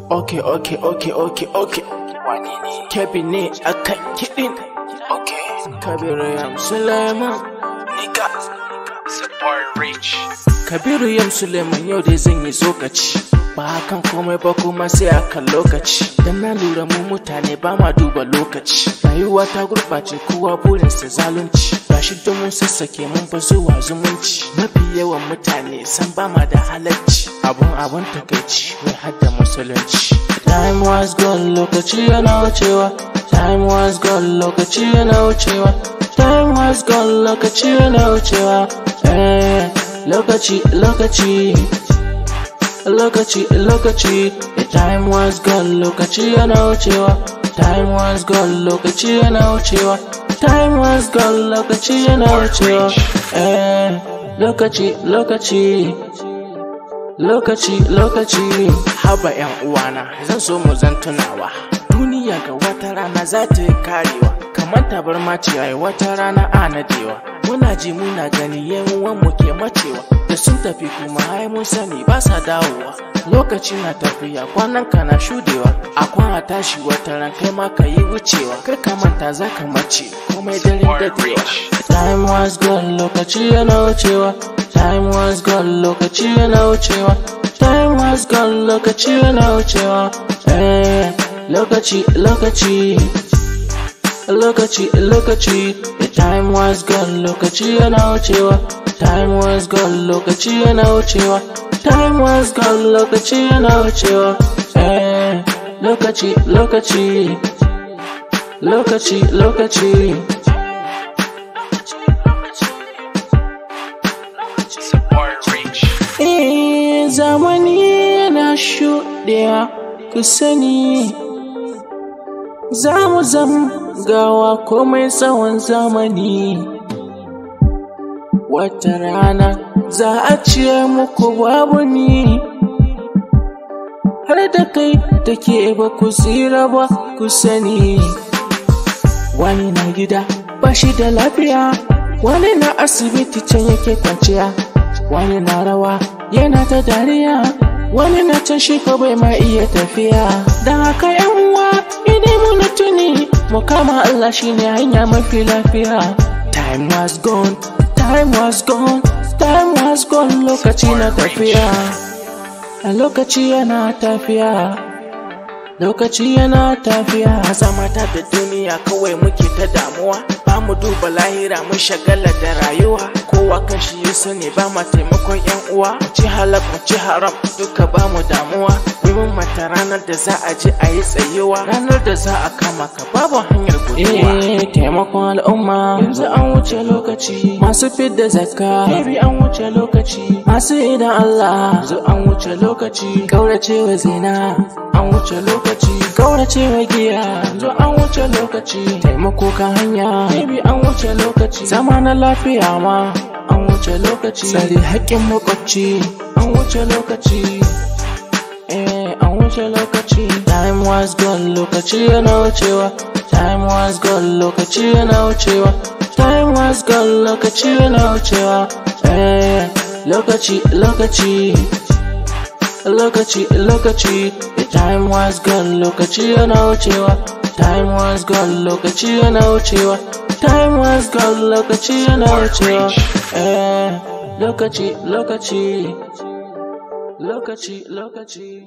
Okay. Wane ne? Kebbi ne akan kiɗin. Okay. Kabiru Yam Suleiman. Nika. Support Rich. Kabiru Yam Suleiman, yau dai zan yi tsokaci. Ba hakan komai ba kuma sai akan lokaci. Dan na lura mu mutane ba ma duba lokaci. Rayuwa ta gurɓace, kowa burinsa zalunci. Gashi don mun sassake mun fa zuwa zumunci. Mafi yawan mutane san ba ma da halacci. Abun takaici, wai har da musulunci. Time was gone, lokaci yana wucewa. Time was gone, lokaci yana wucewa. Time was gone, lokaci yana wucewa. Eh, lokaci, lokaci. Lokaci, lokaci. The time was gone, lokaci yana wucewa. Time was gone, lokaci yana wucewa. Time was gone, lokaci yana wucewa. Eh, lokaci, lokaci. Lokaci, lokaci. Haba yan uwana, zan so mu zan tunawa. Duniya ga wata rana za ta yi karewa. Kamar tabarma ce ai wata rana a nadewa. Muna ji muna gani yan uwan mu ke macewa. Da sun tafi kuma ai mun sani ba sa dawowa. Lokaci na tafiya, kwanan ka na shudewa. A kwana tashi wata ran kai ma ka yi wucewa. Kar ka manta za ka mace komai daren Support dadewa. Rich. Time was gone, lokaci yana wucewa. Time was gone, lokaci yana wucewa. Time was gone, lokaci yana wucewa. Eh, lokaci, lokaci. Lokaci, lokaci. The time was gone, lokaci yana wucewa. Time was gone, lokaci yana wucewa. Time was gone, lokaci yana wucewa. Eh, lokaci, lokaci. Lokaci, lokaci. Support Rich. Eh, zamani yana shuɗewa, ku sani. Za mu zam gawa komai tsawon zamani. Wata rana za a ce muku babu ni. Har da kai da ke ba ku tsira ba, ku sani. Wani na gida ba shi da lafiya, wani na asibiti can yake kwanciya, wani na rawa yana ta dariya, wani na can shi ko bai ma iya tafiya. Don haka yan uwa, idan muna tuni, mu kama Allah shine hanya mafi lafiya. Time was gone, time was gone, time was gone, lokaci na tafiya. A lokaci yana tafiya. Lokaci yana tafiya. Zama ta da duniya kawai muke ta damuwa. Ba mu duba lahira, mun shagala da rayuwa. Kowa kan shi ya sani, ba ma taimakon yan uwa. Mu ci halak, mu ci haram, duka ba mu damuwa. Wai mun mata ranar da za a je a yi tsayuwa. Ranar da za a kama ka babu hanyar guduwa. Eh, taimakon al'umma yanzu an wuce lokaci. Masu fidda zakka, baby, an wuce lokaci. Masu idan Allah, yanzu an wuce lokaci. Kauracewa zina, an wuce lokaci. Kauracewa giya, yanzu an wuce lokaci. Taimako kan hanya, baby, an wuce lokaci. Zama na lafiya ma an wuce lokaci. Tsare haƙƙin makwabci, an wuce lokaci. Eh, an wuce lokaci. Time was gone, lokaci yana wucewa. Time was gone, lokaci yana wucewa. Time was gone, lokaci yana wucewa. Eh, lokaci, lokaci. Lokaci, lokaci. The time was gone, lokaci yana wucewa. Time was gone, lokaci yana wucewa. Time was gone, lokaci yana wucewa. Eh, lokaci, lokaci. Lokaci, lokaci.